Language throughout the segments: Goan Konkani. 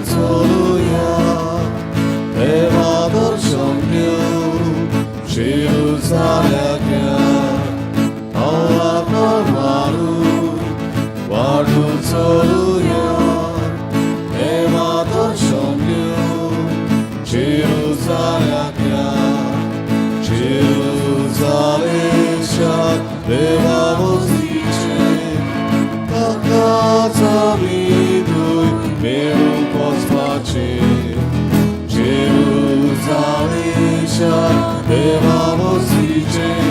चलुया देवा दर्शन घेवन जेरुजाल्याक या पावलार पावल मारून वाडून चलुया देवा दर्शन घेवन जेरुजाल्याक या जेरुजालेम शार देवा वस्तीचें ताकाच आमी थंय मेळूंक वचपाचें जेरुजालेम शार देवा वस्तीचें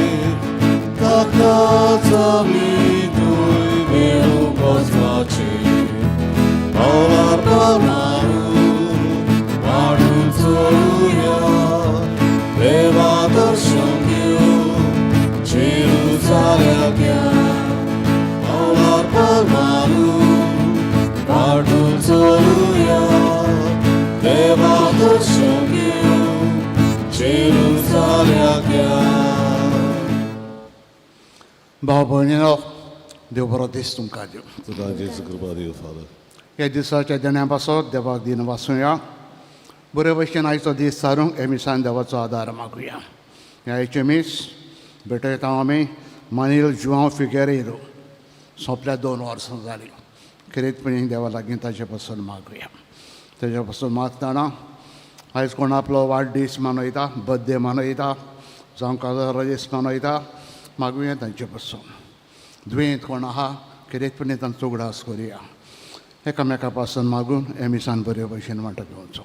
ताकाच आमी थंय मेळूंक वचपाचें पावलार पावल मारून वाडून चलुया देवा दर्शन घेवन जेरुजाल्याक या पावलार पावल मारून वाडून चलुया देवा दर्शन घेवन जेरुजाल्याक या. भाव भयणीनो, देव बरो दीस तुमकां दिवं. तुका जेजू कृपा दिवं फादर. ह्या दिसाच्या देण्या पासत देवाक दिन वाचुया. बरे भशेन आयचो दीस सारूंक हे मिसान देवाचो आदार मागुया. ह्या आयचें मीस भेटयता आमी मानील जुआंव फिगेरेरो. सोंपल्या 2 वर्सां जालीं. खेरीतपणी देवा लागीं ताचे पासून मागुया. ताचे पासून मागतना आयज कोण आपलो वाडदीस मनयता, बर्थडे मनयता, जावं काजार दीस मनयता, मागुया तांचे पासून. दुयेंत कोण आहा, खेरीतपणी तांचो उगडास करुया. एकामेका पासून मागून हे मिसान बरे भशेन वांटो घेवचो.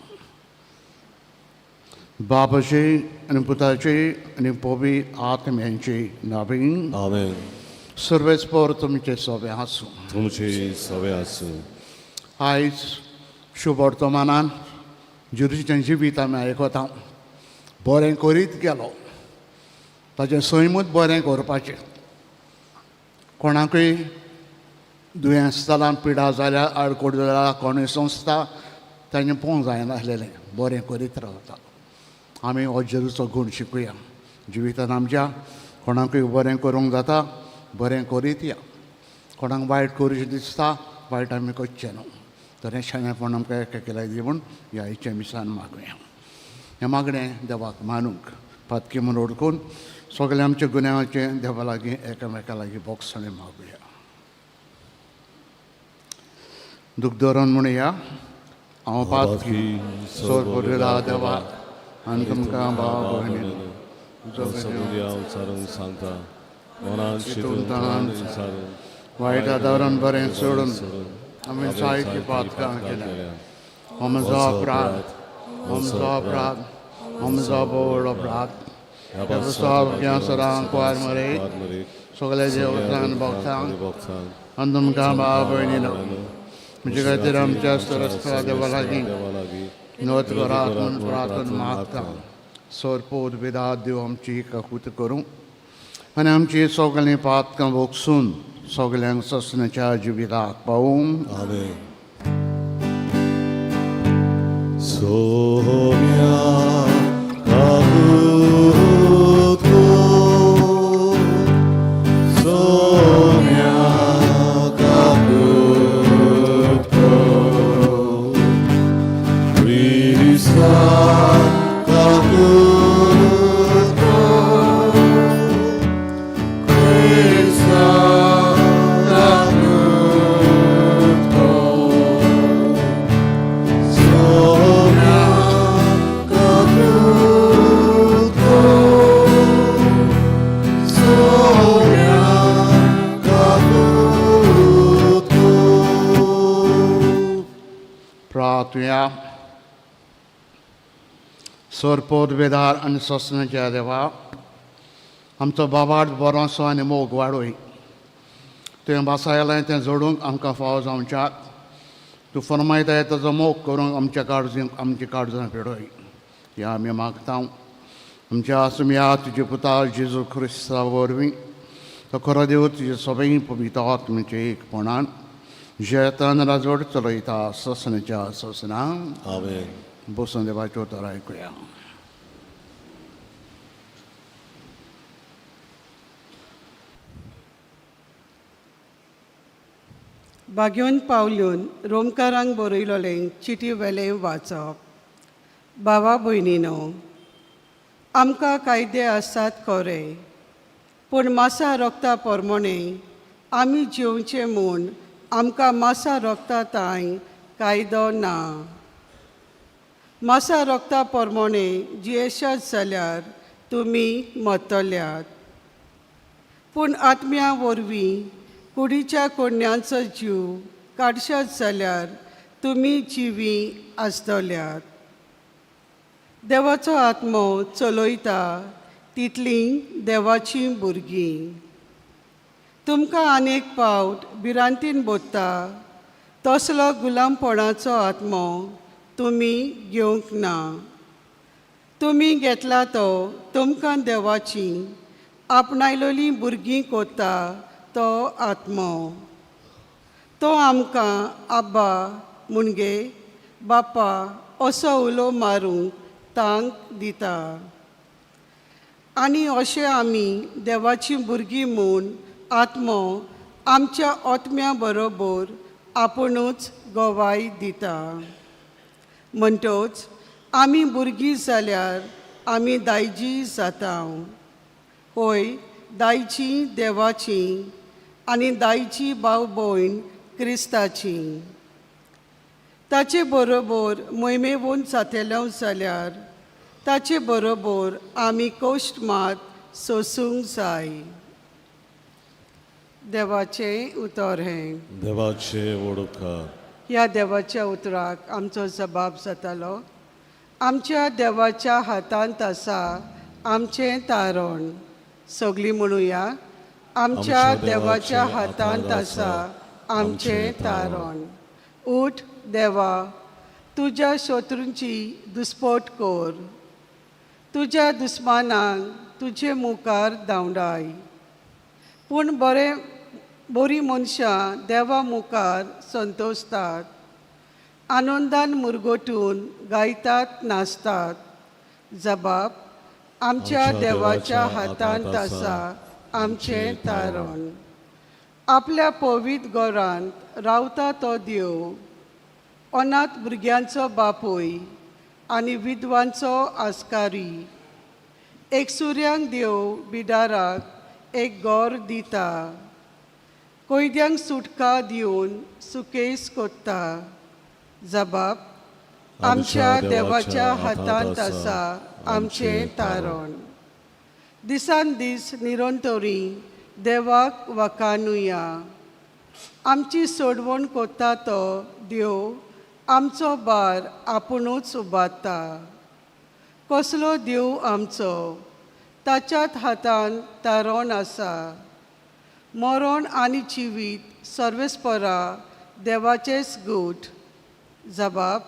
बापाची आनी पुताची आनी पवित्र आत्म्यांची नावीन. आमेन. सर्वेस्पर तुमचे सोबे आसूं. तुमचे सवे आसूं. आयज शुभ वर्तमानान जेरूचें जिवीत आमी आयकता. बरें करीत गेलो, ताचें सैमूच बरें करपाचें. कोणाकूय दुयेंस जालां, पिडा जाल्या, आडकोड जाल्या, कोणूय संस्था तांचें पळोवंक जायनासलेलें, बरें करीत रावता. आमी हो जेजूचो गूण शिकुया. जिवितान आमच्या कोणाकूय बरें करूंक जाता, बरें करीत या. कोणाक वायट करूचें दिसता, वायट आमी करचें न्हू. तर हें शाणेपण आमकां एका केल्यार दी म्हूण ह्या आयच्या मिसान मागुया. हें मागणें देवाक मानूंक पातकी म्हूण ओडकून सगळें आमच्या गुन्यांवाचें देवा लागीं एकामेका लागीं बोगसणें मागुया. दूख धरून म्हणया, हांव पातकी सोर देवा आनी तुमकां भाव भयणी हांव सांगता मनान चिंतून विचारून वायट आदारान बरें सोडून आमी जायतीं पातकां केल्या. म्हजो अपराध, म्हजो अपराध, म्हजो भोव अपराध. सदां कुवार मरे सगळे देवतान भक्तांक आनी तुमकां भाव भयणीनो म्हजे खातीर आमच्या सरस्पा देवा लागीं नोत करात म्हूण प्रार्थना मागता. सोरपोत विदा देव आमची काकूत करूं आनी आमची सगळीं पातकां भोगसून सगल्यांक ससनाच्या जिविताक पावूं. आमेन. सोम्या काकूत कर, सोम्या काकूत कर, क्रिस्ता काकूत कर, क्रिस्ता काकूत कर, सोम्या काकूत कर, सोम्या काकूत कर. प्रार्थुया. सोरपोत बेदार आनी सोसनाच्या देवा, आमचो बाबाट बरोसो आनी मोग वाडोय. तुवें भासायलें तें जोडूंक आमकां फावो जावच्याक तूं फर्मायताय ताजो मोग करूंक आमच्या काळजींक आमची काळजां पेडोय. ह्या आमी मागता आमच्या आसुया तुजे पुता जेजू क्रिस्ता वरवीं. तो खरो देव तुजे सगळीं पवित्र आत्म्याचे एकपणान जेतान राजवट चलयता ससनाच्या ससना. आमेन. बसून देवाच्यो उतरां आयकुया. बागेवन पावलून रोमकारांक बरयलोलें चिटी वेलें वाचप. भावा भयणीनो, आमकां कायदे आसात खरे, पूण मासा रोगता प्रमाणे आमी जेवचें म्हूण आमकां मासा रोगता तांय कायदो ना. मासा रोगता प्रमाणे जियेशात जाल्यार तुमी मरतल्यात, पूण आत्म्या वरवीं कुडीच्या कोडण्यांचो जीव काडशात जाल्यार तुमी जिवी आसतल्यात. देवाचो आत्मो चलयता तितलीं देवाचीं भुरगीं. तुमकां आनेक पावट भिरांतीन बोत्ता तसलो गुलामपणाचो आत्मो तुमी घेवंक ना. तुमी घेतला तो तुमकां देवाची आपणायलोलीं भुरगीं कोत्ता तो आत्मो. तो आमकां आब्बा मुणगे बाप्पा असो उलो मारूंक तांक दिता. आनी अशें आमी देवाचीं भुरगीं म्हूण आत्मो आमच्या आत्म्या बरोबर आपुणूच गवाय दिता. म्हणटच आमी भुरगीं जाल्यार आमी दायजी जाता. होय, दायजी देवाची आनी दायजी भाव भयण क्रिस्ताची. ताचे बरोबर मोहिमेवून जातेलो जाल्यार ताचे बरोबर आमी कश्ट मात सोसूंक जाय. देवाचें उतर हें. देवाचे वडोकार. ह्या देवाच्या उतराक आमचो जबाब जातालो. आमच्या देवाच्या हातांत आसा आमचें तारण. सगळीं म्हणुया, आमच्या देवाच्या हातांत आसा आमचें तारण. उठ देवा, तुज्या शत्रूंची दुस्पोट कर, तुज्या दुस्मानांक तुजे मुखार धांवडाय. पूण बरें बरीं मनशां देवा मुखार संतोशतात, आनंदान मुरगटून गायतात नाचतात. जबाब, आमच्या देवाच्या हातांत आसा आमचें तारण. आपल्या पवीत घरांत रावता तो देव, अनाथ भुरग्यांचो बापूय आनी विधवांचो आस्कारी. एकसुऱ्यांक देव बिडाराक एक गोर दिता, कैद्यांक सुटका दिवन सुकेस कोत्ता. जबाब, आमच्या देवाच्या हातांत आसा आमचें तारण. दिसान दीस निरंतरी देवाक वकानुया. आमची सोडवण कोत्ता तो देव आमचो बार आपुणूच उबारता. कसलो देव आमचो, ताच्याच हातान तारण आसा. मरण आनी जिवीत सर्वेस्परा देवाचेच गूट. जबाब,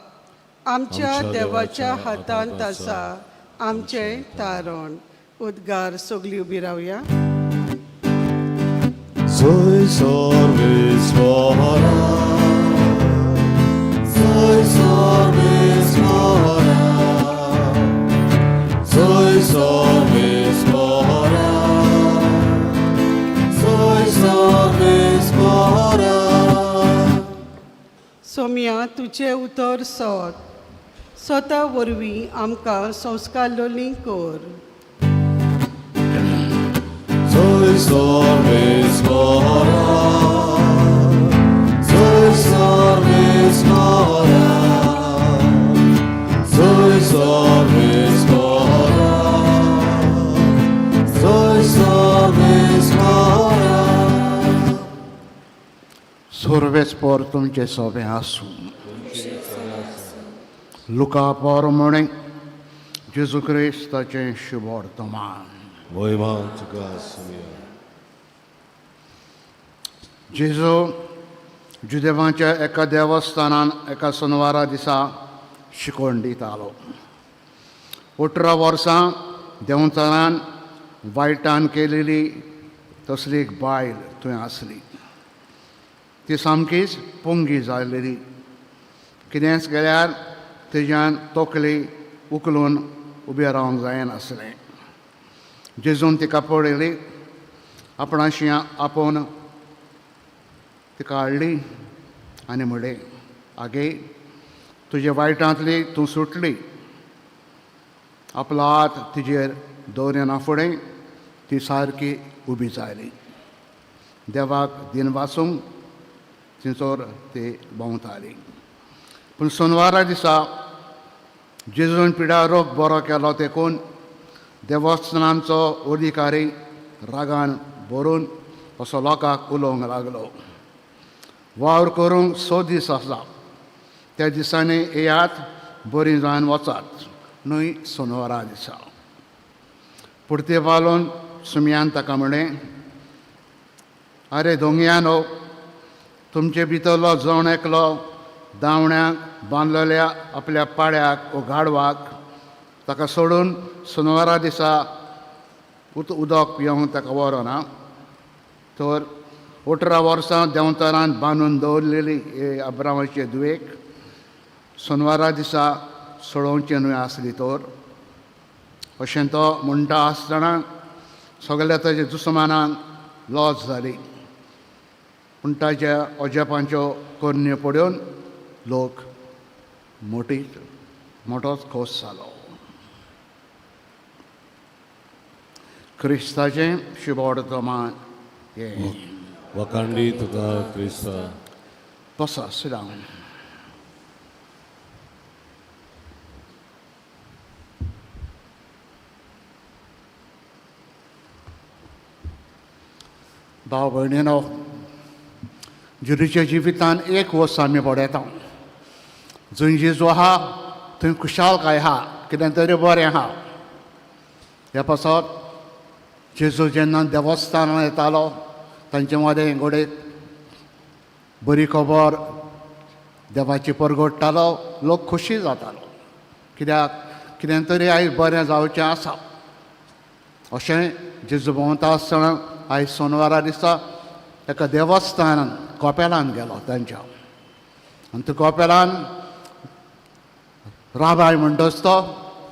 आमच्या देवाच्या हातांत आसा आमचें तारण. उद्गार. सगळीं उबी रावया. जय सर्वेस्वरा, जय सर्वेस्वरा, जय सर्वेस्वरा, जय सर्वेस्वरा. सोम्या, तुजें उतर सोद स्वता वरवीं आमकां संस्कारलोली कर. जय सर्वेस्वरा, जय सर्वेस्वरा, जय सर्वेस्वरा, जय सर्वेस्वरा. सुर्वेस्पोर तुमचे सोबे आसूं. लुका पोरमणे जेजू क्रिस्ताचें शुभवर्तमान. महिमा तुका आसुया. जेजू जुदेवांच्या एका देवस्थानान एका सोनवारा दिसा शिकवण दितालो. 18 वर्सां देंवचारान वायटान केलेली तसली एक बायल थंय आसली. ती सामकीच पोंगी जाल्ली. कितेंच केल्यार तेज्यान तकली उखलून उबें रावंक जायनासलें. जेजून तिका पळयली, आपणाशी आपोवन तिका हाडली आनी म्हणलें, आगे तुजे वायटांतली तूं सुटली. आपलो हात तिजेर दवरिना फुडें ती सारकी उबी जाली. देवाक दिनवासूंक थंयसर ती भोंवताली. पूण सोनवारा दिसा जेजून पिडा रोग बरो केलो देखून देवस्थानांचो अधिकारी रागान भरून असो लोकांक उलोवंक लागलो, वावर करूंक 6 दीस आसा, त्या दिसांनी येयात बरी जावन वचात, न्हय सोनवारा दिसा. पुर्ते पालोवन सुमयान ताका म्हणलें, आरे दोंगयानो, तुमचे भितरलो जण एकलो दावण्याक बांदलेल्या आपल्या पाड्याक वो गाडवाक ताका सोडून सोनवारा दिसा उदक पिवंक ताका व्हरना, तर 18 वर्सां देंवचारान बांदून दवरलेली हे अब्रामाचे धुवेक सोनवारा दिसा सोडोवचें न्हय आसली तर. अशें तो म्हणटा आसतना सगल्या ताच्या दुस्मानांक लॉस जाली. पूण ताच्या अजापांच्यो करण्यो पळोवन लोक मोठोच खोस जालो. क्रिस्ताचें शुभवर्तमान हें. वखांडी तुका क्रिस्ता. बसा सिराम. भाव भयणीनो, जेजूच्या जिवितान एक वस्त आमी पळयता, जंय जेजू आहा थंय खुशालकाय आहा, कितें तरी बरें आहा. ह्या पासत जेजू जेन्ना देवस्थानान येतालो तांचे मदें घडये बरी खबर देवाची परगट्टालो, लोक खोशी जातालो, कित्याक कितें तरी आयज बरें जावचें आसा. अशें जेजू भोंवता आसतना आयज सोनवारा दिसा एका देवस्थानान कोपेलान गेलो तांच्या, आनी त्या कोपेलान राबाय म्हणटच तो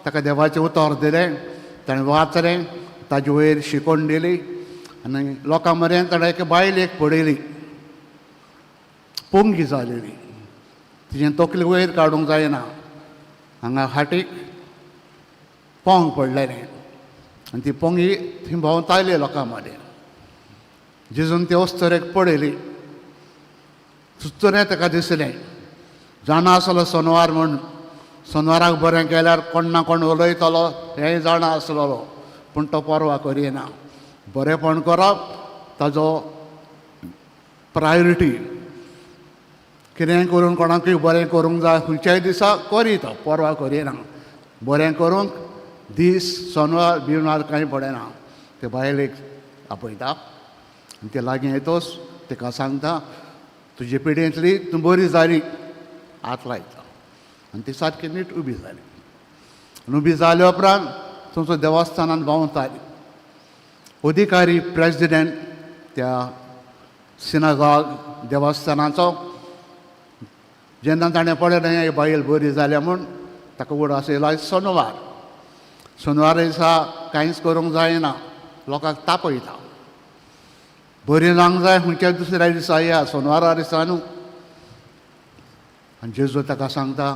ताका देवाचें उतर दिलें, ताणें वाचलें, ताजे वयर शिकोवन दिली आनी लोकां मरेन ताणें एके बायलेक पळयली, पोंगी जालेली, तिजें तकली वयर काडूंक जायना, हांगा हाटीक पोंग पडलेलें आनी ती पोंगी थंय भोंवताली लोकां मदें. जेजून ते अस्तरेक पळयली, सुस्तरें ताका दिसलें, जाणा आसलो सोनवार म्हूण, सोनवाराक बरें केल्यार कोण ना कोण उलयतलो हेंय जाणा आसलेलो, पूण तो पर्वा करिना. बरेंपण करप ताजो प्रायोरिटी, कितेंय करून कोणाकूय बरें करूंक जाय खंयच्याय दिसा करी तो, पर्वा करिना. बरें करूंक दीस सोनवार बिनवार कांय पडना. ते बायलेक आपयता आनी ते लागीं येतोच ताका सांगता, तुजे पिडयेंतली तूं बरी जाली, हात लायता आनी ती सारकी नीट उबी जाली. आनी उबी जाल्या उपरांत तुमचो देवस्थानान भोंवताली. अधिकारी प्रेजिडेंट त्या सिनागॉग देवस्थानाचो जेन्ना ताणें पळयलें ही बायल बरी जाल्या म्हूण, ताका उगडास येयलो आयज सोनवार, सोनवार दिसा कांयच करूंक जायना, लोकांक तापयता, बरी जावंक जाय खंयच्या दुसऱ्या दिसा या सोनवारा दिसा न्हू. आनी जेजू ताका सांगता,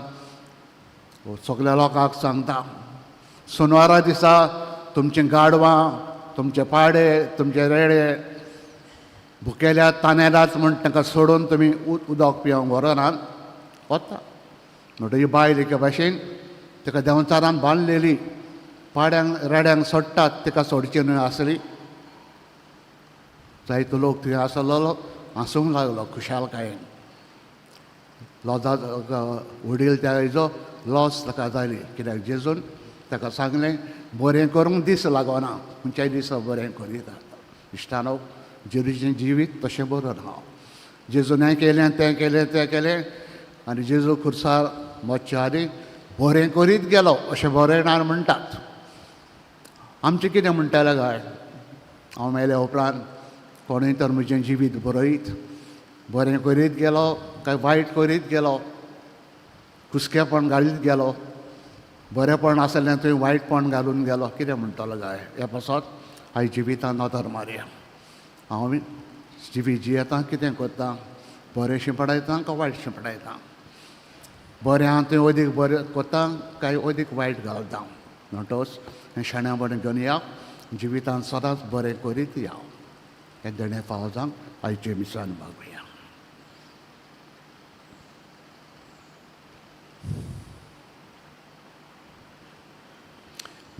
सगल्या लोकांक सांगता, सोनवारा दिसा तुमचीं गाडवां, तुमचे पाडे, तुमचे रेडे भुकेल्यात तानेल्यात म्हूण तांकां सोडून तुमी उदक पिवंक व्हरनात, वता. म्हणटकीर बायल एके भाशेन ताका देंवचारान बांदलेली, पाड्यांक रेड्यांक सोडटात, तिका सोडची न्हय आसली. जायतो लोक थंय आसलेलो हांसूंक लागलो खुशालकायेन. लॉजा वडील त्या हेजो लॉस ताका जाली, कित्याक जेजून ताका सांगलें बरें करूंक दीस लागना, खंयच्याय दिसा बरें करीत आसता. इश्टानो, जेजूचें जिवीत तशें बरोवन हांव जेजून हें केलें तें केलें तें केलें आनी जेजू खुर्सार मरच्या आदी बरें करीत गेलो अशें बरयणार म्हणटात. आमचें कितें म्हणटाले काय, हांव मेल्या उपरांत कोणूय तर म्हजें जिवीत बरयत, बरें करीत गेलो काय वायट करीत गेलो, कुसकेपण घालीत गेलो, बरेंपण आसलें थंय वायटपण घालून गेलो, कितें म्हणटलो काय? ह्या पासत हांवें जिवितान नदर मारया, हांव जिवीत जियेता कितें करता? बरें शिंपडायता काय वायट शिंपडायता, बरें आहा थंय अदीक बरें कोता काय अदीक वायट घालता. म्हणटच हें शाण्यापण घेवन या, जिवितान सदांच बरें करीत या. हें देणें फावो जावंक आयचे मिसान मागुया.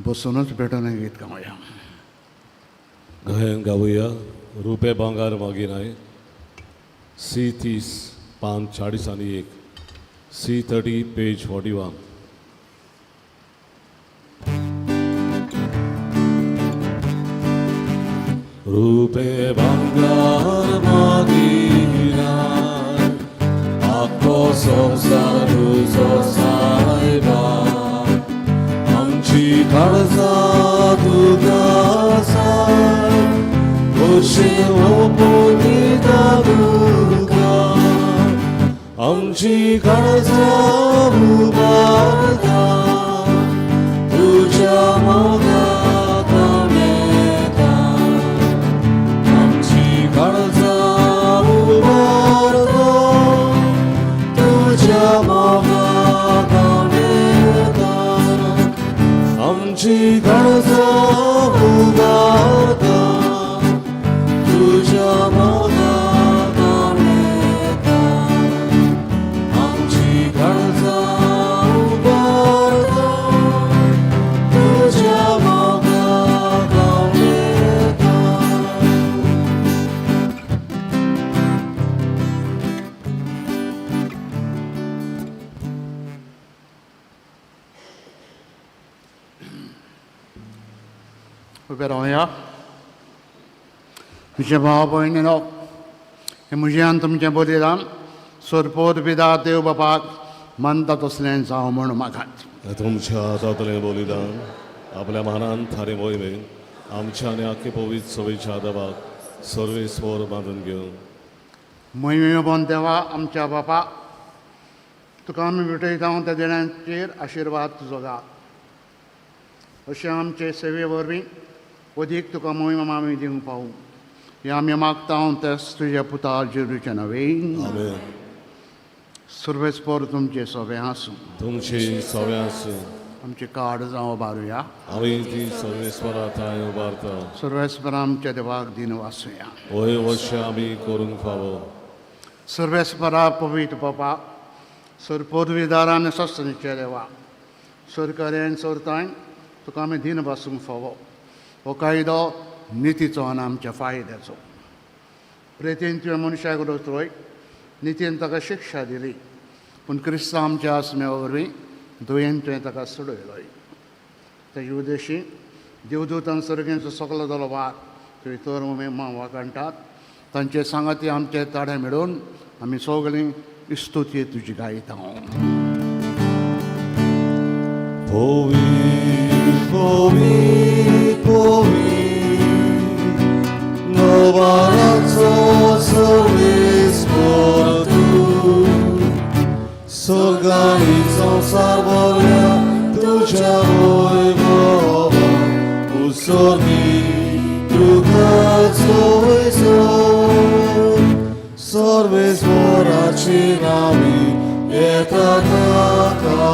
बसूनच भेटून गीत गावया. गायन गावया रुपे भांगार मागिनाय सी 30 पान 40 आनी 1 सी 30 पेज 41. रुपे भांगार मागिनाय आख्खो संवसार तुजो सायबा, आमची काळजां तुका आसाय, खोशी ओंपून दिता तुका, आमची काळजां उबारता तुज्या मोगाक मेळटा, आमची काळजां उबारता तुज्या मोगाक मेळटा, आमची काळजां उबारता तुज्या मोगाक मेळटा, आमची काळजां उबारता तुज्या मोगाक मेळटा. उबे रावया. म्हजे भाव भयणीनो, हें म्हजें आनी तुमचें बलिदान सोरपोत बिदा देव बापाक मानता तसलें जावं म्हूण मागात. तुमच्या हातांतलें बलिदान आपल्या मानान थारे वयलें आमच्या आनी आख्खे पवित्र सभेच्या दबाक सर्वेस्वर बांदून घेवन मोहिमेबन देवा आमच्या बापा, तुका आमी भेटयता त्या देण्यांचेर आशिर्वाद तुजो घाल. अशें आमचे सेवे वरवीं अदीक तुका मोहिमा आमी दिवंक पावूं, हें आमी मागता तेच तुज्या पुता जेरूचे नवें. आमेन. सर्वेस्पर तुमचें सोबें आसूं. तुमची सगळें आसूं. आमचें कार्ड जावं उबारुया. आमी ती सर्वेस्वरा थंय उबारता. सर्वेस्पर आमच्या देवाक दिन वासुया. वय वर्षां आमी करूंक फावो. सर्वेस्परा पवित्र बापा, सरपोदवीदार आनी सस्तनीच्या देवा, सरकार्यान सरताय तुका आमी दिन बासूंक फावो. हो कायदो नितीचो आनी आमच्या फायद्याचो. प्रेतीन तुवें मनशाक रचलोय, नितीन ताका शिक्षा दिली, पूण क्रिस्तांव आमच्या आसम्या वरवीं दुयेन तुवें ताका सोडयलोय. ताजे उद्देशी देवदूतान सर्गेचो सगलो जालो वार थंय तर मा वाकाणटात तांचे सांगाती आमचे ताडे मेळून आमी सगळीं इस्तुती तुजी गायता. पवित्र पवित्र पवित्र नवाराचो सर्वेस्पर तूं, सर्गानी संवसार भरल्या तुज्या वैभवान, उसर्गी तुका चोयसर सर्वेस्पराची नामी येता ताका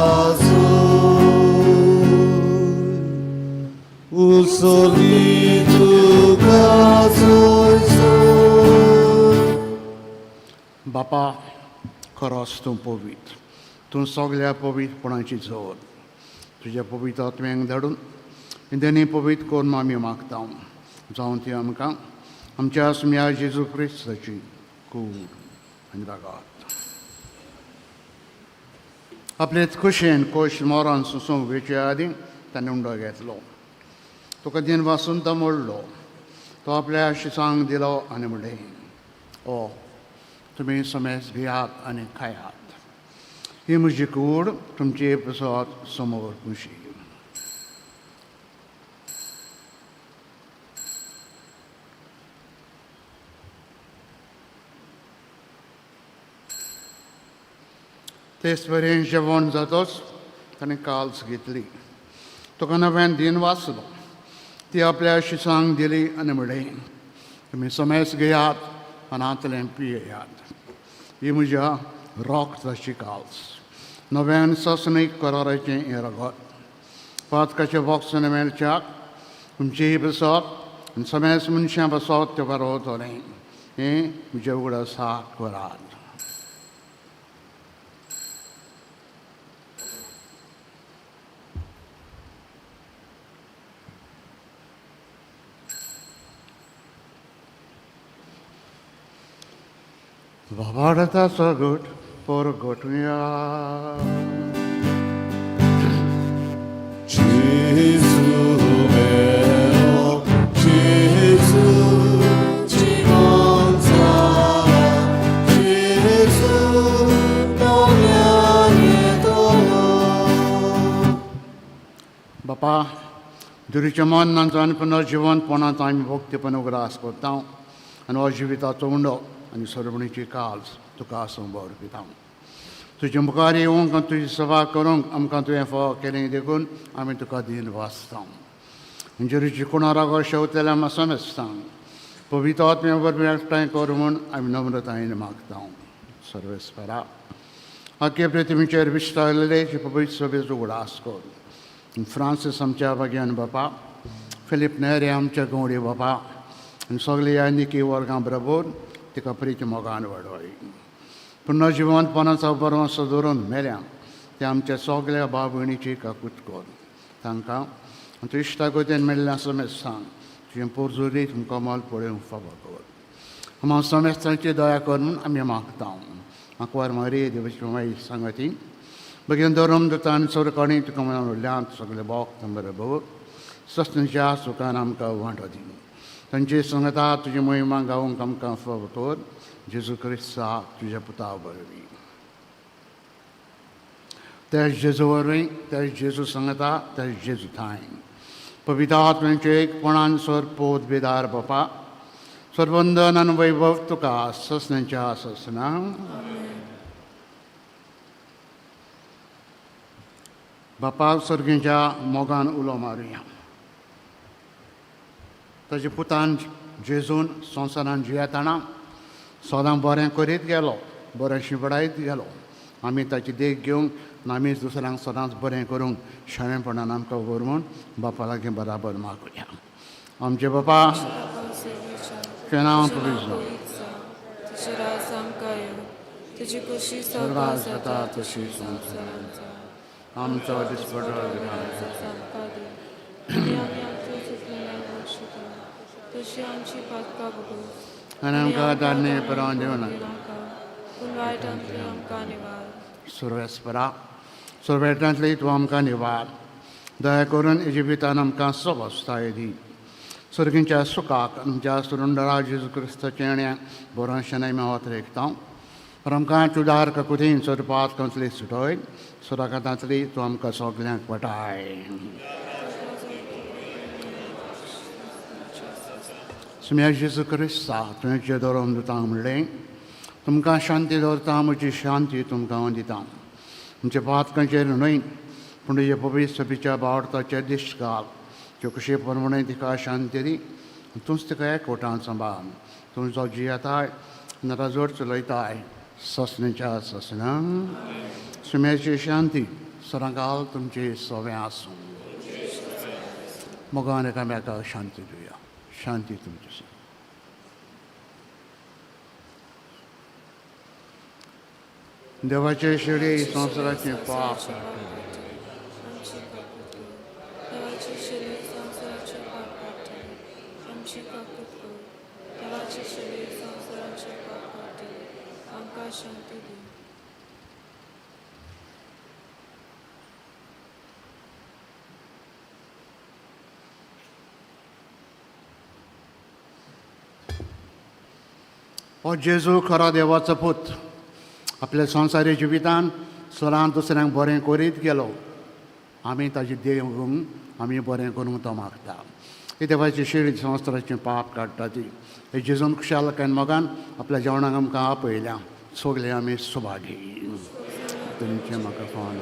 जोर. उसर्गी तुका चोयसर. बापा, खरोच तूं पवित्र, तूं सगल्या पवित्रपणाची जोर. तुज्या पवित्र आत्म्यांक धाडून देणी पवित्र करून आमी मागता, जावं ती आमकां आमच्या आसम्या जेजू क्रिस्ताची कूड आनी रागात. आपलेच खुशयेन कोश मोरान सुसूंक वेचे आदीं ताणें उंडो घेतलो, तुका दिन वासून तो मोडलो, तो आपल्या शिसांक दिलो आनी म्हणलें, ओ तुमी समेज घेयात आनी खायात, ही म्हजी कूड तुमचे प्रसाद समोर खुशी. तेच परेन जेवण जातोच ताणें काल्स घेतली, तुका नव्यान दिन वाचलो, ती आपल्या शिसांक दिली आनी म्हणलें, तुमी समेज घेयात आनी हांतलें पियेयात, ही म्हज्या रोगताची काल्स नव्यान ससनीक कराराचें हें रगत पातकाचें बॉक्स मेळच्याक तुमचेय बसप आनी समेस मनशां बसप तें बरोवतलें हें म्हज्या उगडासा करात. बाबाडताचो गट परगटुया. Gesù mio, Gesù जिवंत जाला, Gesù नव्यान येतलो. बापा दुरीच्या मनांचो आनी पुनर्जिवंतपणाचो आमी भक्तीपण उगडास करता आनी हो जिविताचो उंडो आनी सरवणीची काल्स तुका संबर दिता. तुजे मुखार येवंक आनी तुजी सेवा करूंक आमकां तुवें फावो केलें देखून आमी तुका दीन वाचता. जेरूची कुणारागो शेवतेल्या समजता पवित्र आत्म्या वरवीं एकठांय कर म्हूण आमी नम्रतायेन मागता. सर्वेस्परा आखे प्रतिमेचेर विस्तारलेले पवित्र सभेचो उगडास कर. फ्रांसीस आमच्या भाग्यान बापा, फिलीप नेरे आमच्या गवडी बापा आनी सगळे ह्या निकी वर्गां बरोबर तिका प्रिती मोगान वाडय. पुनर्जिवंतपणाचो बरोवंसो दवरून मेल्या ते आमच्या सगळ्या भाव भयणीची काकूत कर. तांकां आनी तूं इश्टागतीन मेळ्ळ्या समेस्तांक तुजें पोरजुरी तुमकां मोल पळोवंक फावो कर. आमकां समेस्तांची दया कर म्हूण आमी मागता. आंकवार मारी देवाची माई सांगती बगीन धर्म दुतान सरकाणी तुका म्हणून सगळे बोक्त बरोबर सस्नच्या सुखान आमकां वांटो दी. तांची संगता तुजी महिमा गावंक आमकां फावो कर. जेजू क्रिस्ता तुज्या पुता वरवीं. त्या जेजू वरवीं, त्या जेजू संगता, त्या जेजू थांय पवित्र आत्म्यांचे एकपणान सर पोत बेदार बापा सर्वंदन आनी वैभव तुका ससनाच्या ससना. बापा सर्गीच्या मोगान उलो मारुया. ताच्या पुतान जेजून संवसारान जियेतना सदां बरें करीत गेलो, बरें शिंपडायत गेलो. आमी ताची देख घेवंक आमी दुसऱ्यांक सदांच बरें करूंक शाणेपणान आमकां व्हर म्हूण बापा लागीं बराबर मागुया. आमचे बापा तुजें नांव पवित्र जावं, तुजें राज आमकां येवं, तुजी खोशी स्वर्गात जाता तशी संवसारांत जावं. आमचो दिसपटो आमकां दी आनी आमी आमच्या चुकलेल्यांक बक्षिता तशी आमची पातकां भोगोस आनी आमकां धाडणे परवान दिवं नाका, पूण वायटांतली आमकां निवार. सुरवेस्परा सुरवेटांतली तूं आमकां निवार. दया करून जिवितान आमकां सवस्ताय दी. सर्गींच्या सुखाक आमच्या सुरुंडरा जेजू क्रिस्ताचें बरोशें आमी वत रेखता. पर आमकां चुदार ककुतीन सरपात कंतली सुटय सुराकातांतली तूं आमकां सगल्यांक वटाय. सुम्या जेजू क्रिस्ता तुवें जे दवरून दिता म्हणलें तुमकां शांती दवरता, म्हजी शांती तुमकां हांव दिता. तुमच्या पातकांचेर न्हय पूण तुजे पवित्र सभेच्या बावडताचे दिश्ट घाल. त्यो कशे प्रमाणे तिका शांती दी, तूंच तिका एकवटान सांबाळ. तूं जो जियेताय नराजोड चलयताय ससनेच्या ससना. सुम्याची शांती सरांकाल तुमचे सवें आसूं. मोगान एकामेकाक शांती दिवया. शांती तुमची. देवाचे शिडी संवसाराचें पाप आमची काकूत कर. देवाची शरीर संवसाराचें पाप काडटलें, आमची काकूत कर. देवाची शरीर संवसाराचें पाप काडटलें, आमकां शांती दी. हो जेजू खरो देवाचो पूत आपल्या संवसारी जिवितान सदां दुसऱ्यांक बरें करीत गेलो. आमी ताजी देव घेवंक आमी बरें करूंक तो मागता. ही देवाची शिडी संवसाराचें पाप काडटा ती. हे जेजून खुशालकायन मोगान आपल्या जेवणाक आमकां आपयल्या. सगळे आमी सुभागी. तुमचें म्हाका फोन.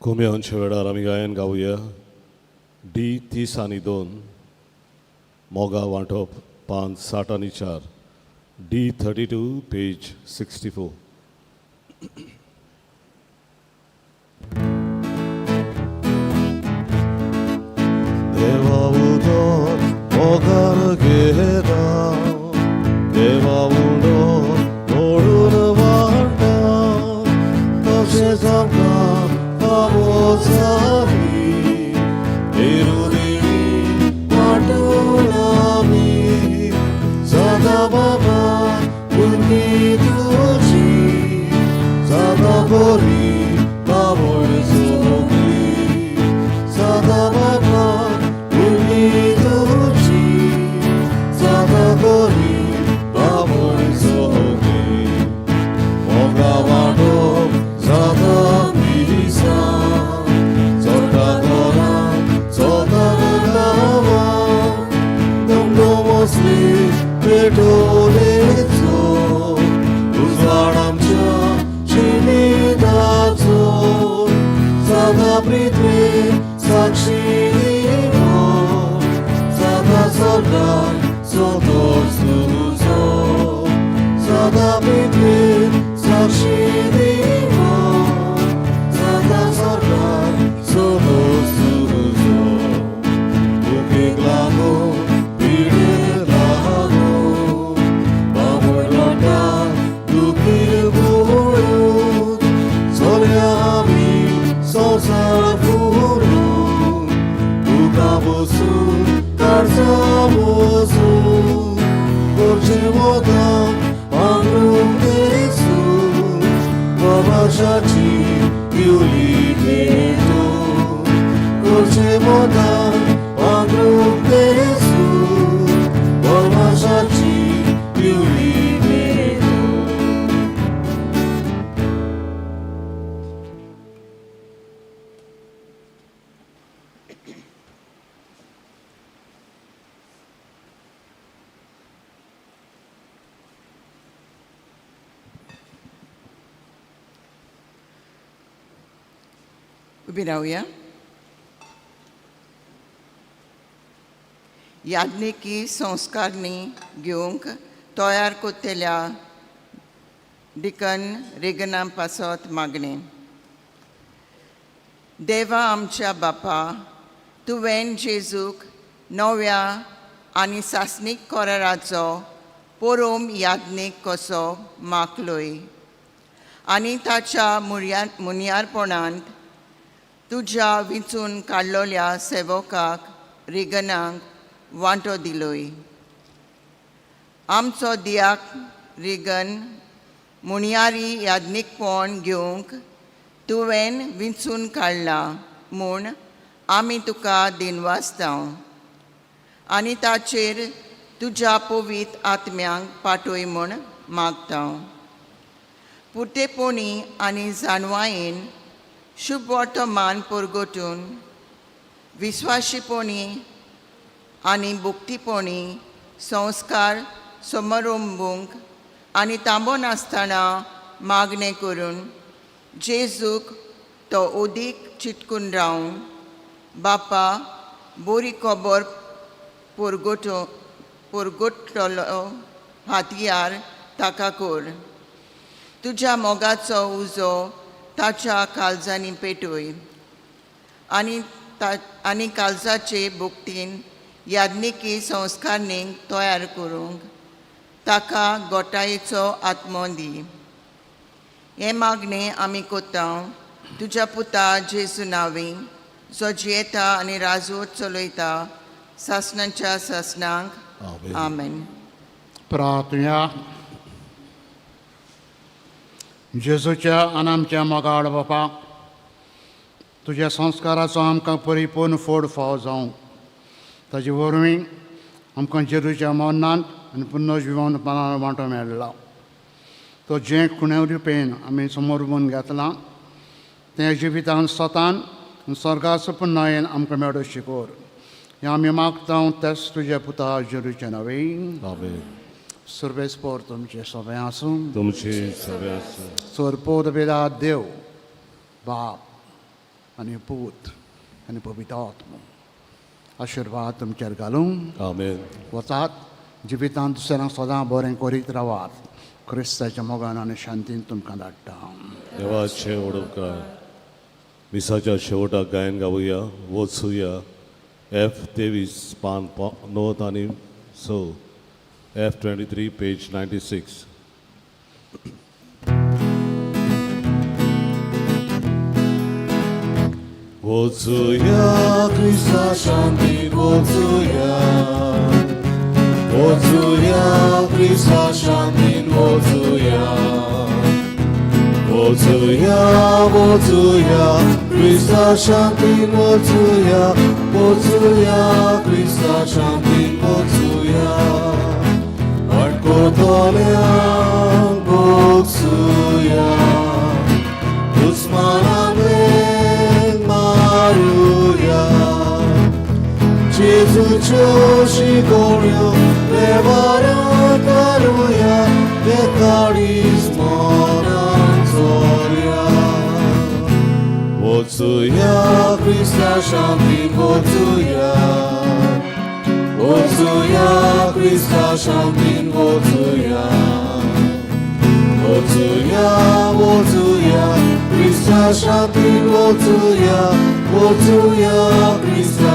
कोम्यांच्या वेळार आमी गायन गावया डी 32, मोगा वांटप पान 64, डी 32 पेज 64. देवा उदो मोगार घेता, देवा उदो ओडून वाडटा, तशेंच आमकां फावो जाली विरोधिणी वांटून आमी सदां बाबा भुरगीं तुजी, सदां बरी बाबळ सगळी, सदां बाबा भुरगीं तुजी, सदां बरी बाबळ सगळी. मोगा वांटप जाता मिसां, चडटा घरां चलता गांवां, दमडो वसली पेटोलेचो उजवाड आमच्या जिविताचो, सदां पृथ्वी साक्षी दिवो, सदां स्वर्गार संतोश तुजो, सदां पृथ्वी साक्षी दिवो, सदां स्वर्गार संतोश तुजो. दुखीक लागून पिडेक लागून बाबूय लोटा दुखीर बुडून चलया आमी संवसार फुरून, दुखां बसून काळजां बसून करचें वतां पांगरून देसून, बाबाशाची दिवली पेटोवन करचें वतां पांगरून देसून, बाबाशाची दिवली पेटोवन. उबी रावया. याज्ञिकी संस्कारणी घेवंक तयार करतल्या डिकन रेगना पासत मागणें. देवा आमच्या बापा, तुवें जेजूक नव्या आनी सासणीक कराराचो पोरोम याज्ञीक कसो मागलोय आनी ताच्या मुनियारपणांत तुज्या विंचून काडलोल्या सेवकाक रिगनाक वांटो दिलोय. आमचो दियाक रिगन मुणयारी याज्ञीकपण घेवंक तुवें विंचून काडला म्हूण आमी तुका दिनवासता आनी ताचेर तुज्या पवीत आत्म्यांक पाटय म्हूण मागता. पुरतेपणी आनी जाणवायेन शुभ वर्तमान परगटून विस्वाशीपणी आनी भक्तीपणी संस्कार समारंभूंक आनी तांबो नासतना मागणें करून जेजूक तो ओदीक चिटकून रावूं. बापा, बरी खबर परगटलो हातयार ताका कर. तुज्या मोगाचो उजो ताच्या काळजांनी पेटय आनी काळजाचे भक्तीन याज्ञिकी संस्कारणीक तयार करूंक ताका गोटायेचो आत्मो दी. हें मागणें आमी कोत्ता तुज्या पुता जेजू नांवी, जो जियेता आनी राजवट चलयता सासणाच्या सासणाक. आमेन. आमेन. प्रार्थुया. जेजूच्या आनी आमच्या मोगाळ बापा, तुज्या संस्काराचो आमकां परिपूर्ण फोड फावो जावं. ताजे वरवीं आमकां जेजूच्या मरणांत आनी पुनर्जिवनपणान वांटो मेळ्ळा. तो जें खुण्या रुपेन आमी समर्पण घेतलां तें जिवितान स्वतान आनी स्वर्गाचो पुन्नायेन आमकां मेळो शिकोर. हें आमी मागता तेच तुज्या पुता जेजूच्या नांवी. आमेन. सर्वेस्पोर तुमचें सगळें आसूं. तुमची सगळें आसूं. सरपोत बेला देव बाप. आनी पूत आनी पवित्र आत्मो आशिर्वाद तुमचेर घालूं. आमेन. वचात, जिवितांत दुसऱ्यांक सदां बरें करीत रावात. क्रिस्ताच्या मोगान आनी शांतीन तुमकां धाडटा. देवाचे ओडपकार. मिसाच्या शेवटाक गायन गावया वचुया. एफ 23, पान 9 आनी 6, एफ 23, पेज 96. वचुया क्रिस्ता शांती, वचुया, वचुया क्रिस्ता शांतीन, वचुया, वचुया, वचुया क्रिस्ता शांतीन, वचुया, वचुया क्रिस्ता शांतीन, वचुया. वाटकोतल्यांक भोगसुया, दुस्मानांक मारुया, जेजूच्यो शिकोवण्यो वेव्हारांत हाडुया, तें काळीज मनान चोरया. वचुया क्रिस्ता शांतीन, वचुया, वचुया क्रिस्ता शांतीन, वचुया, वचुया, वचुया क्रिस्ता शांतीन, वचुया, वचुया क्रिस्ता.